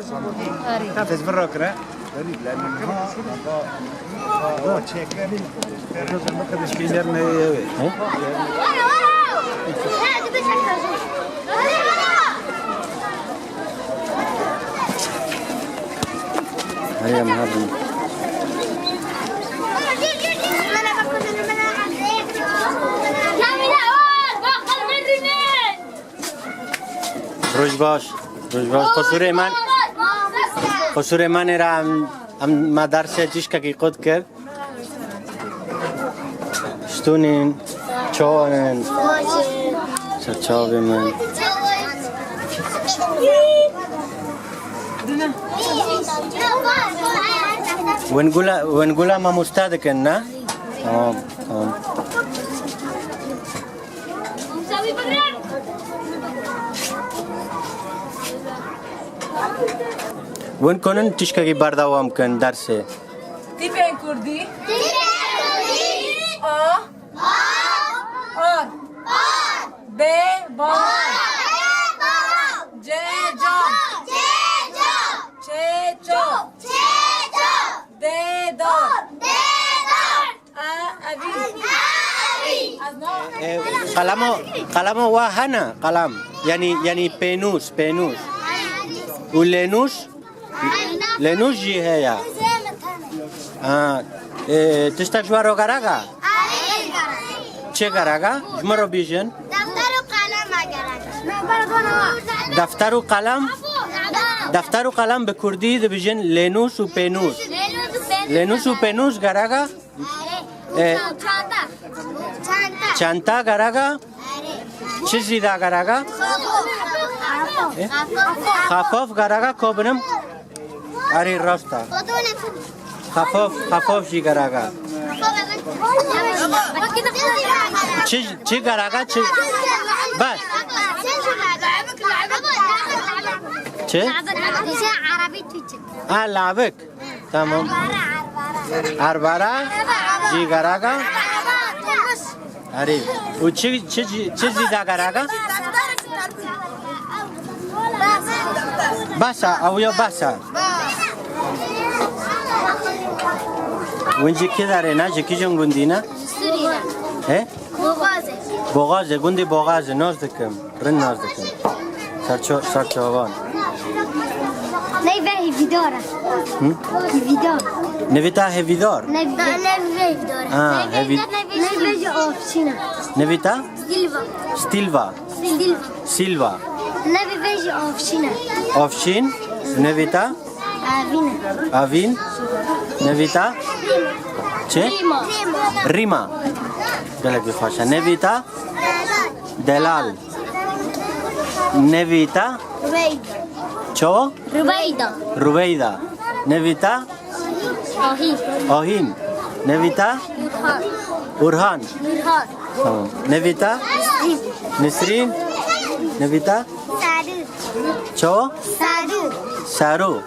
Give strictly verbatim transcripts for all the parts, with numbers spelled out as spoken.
Arê. Tefes vira kire. Hadi ya, hadi. Roj baş, roj baş. Qusûrê man, qusûrê man êra em, em me dersê tişkekî qut kir. Stûnên, çawan in? Ser çavê min. Wingula, wingula mamoste dikin, ne? Tamam, tamam. Win konin tişkekî berdewam kin dersê. Tîpên kurdî. A. Ar. Be. Ba. Ce. Ca. Çe. Ço. Dê. Dar. E, evî. E, qelemo, qelemo wa hene, qelem. Yanî, yanî pênûs, pênûs. Û lênûs? Lênûs jî heye. Ha, e, tiştek ji we re gerek e? Çi gerek e? Ji min re bêjin. Defter û qelem e gerek. Defter û qelem? Defter û qelem bi kurdî dibêjin lênûs û pênûs. Lênûs û pênûs gerek e? E, çanta. Çanta gerek e? Çi zî da gerek e? E? Xafof gerek e, ko binim? Erê, rast e. Xafof, xafof jî gerek e. Çi, çi gerek e, çi? Bes. Çi? Ha, labik. Tamam. Arbara jî gerek e. Erê. Û çi, çi, çi, çi zî da gerek e? Bes e, ew ya bes e. Win ji kî derê ne? Ji kîjan gundî ne? Sûrî ne. He? Boğazê. Boğazê, gundê Boğazê, nas dikim. Rind nas dikim. Serço-, serçavan. Neyve hêvîdar e. Hı? Hêvîdar. Nivî te hêvîdar? Neyve, neyve hêvîdar e. Ha, hêvî- Neyve ji avçîn e. Nivî te? Silva. Stilva. Silva. Silva. Neyve ji avçîn e. Avçîn. Nivî te? Avîn. Avîn. Nivî te? Çi? Rîma. Rîma. Gelek jî xweş e. Nivî te? Delal. Nivî te? Rüveyda. Çawa? Rüveyda. Rüveyda. Nivî te? Ahîn. Ahîn. Nivî te? Urhan. Urhan. Urhan. Tamam. Nivî te? Nisrîn. Nisrîn. Nivî te? Sarû. Çawa? Sarû. Sarû.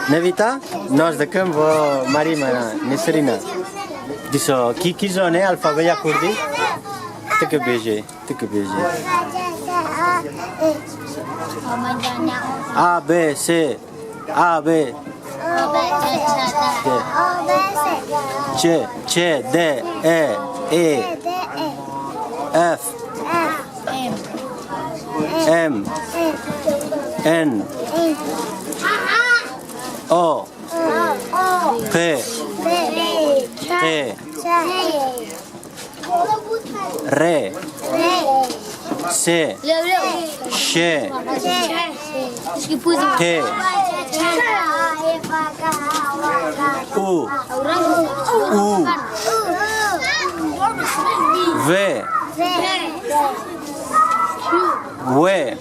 Nivî te? Nas dikim, va marî me ne, Nisrîn e. Dîsa kî, kî zane alfabeya kurdî? Ti ki bêje, ti ki bêje. A, B, C. A, B. C, C, D, E, E, F, M, N, O, P, Q, R, S, Ş, T, U, U, V, W,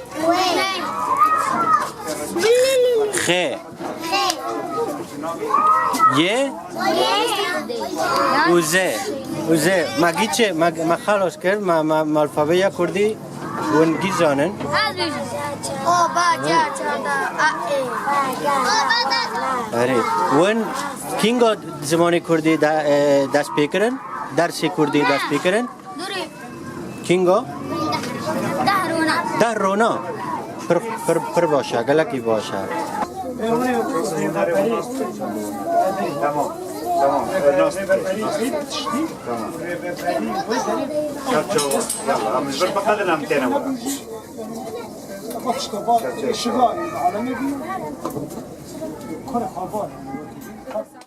X, Y û Z. Û Z. Ma gî çi? Ma, ma xalos kir, ma, ma, ma alfabeya kurdî win gî zanin. Ez bêjim. O, ba, ca, ça, da, a, e. Erê. Win kîngo zimanê kurdî de, e, dest pê kirin? Dersê kurdî dest pê kirin? Durê. Kîngo? Deh rona. Deh rona. Pir, pir, pir baş e, gelekî baş e. Tamam. Tamam. Nasıl? Tamam. Çarçova. Yalla, em ji vir biqedin em têne were.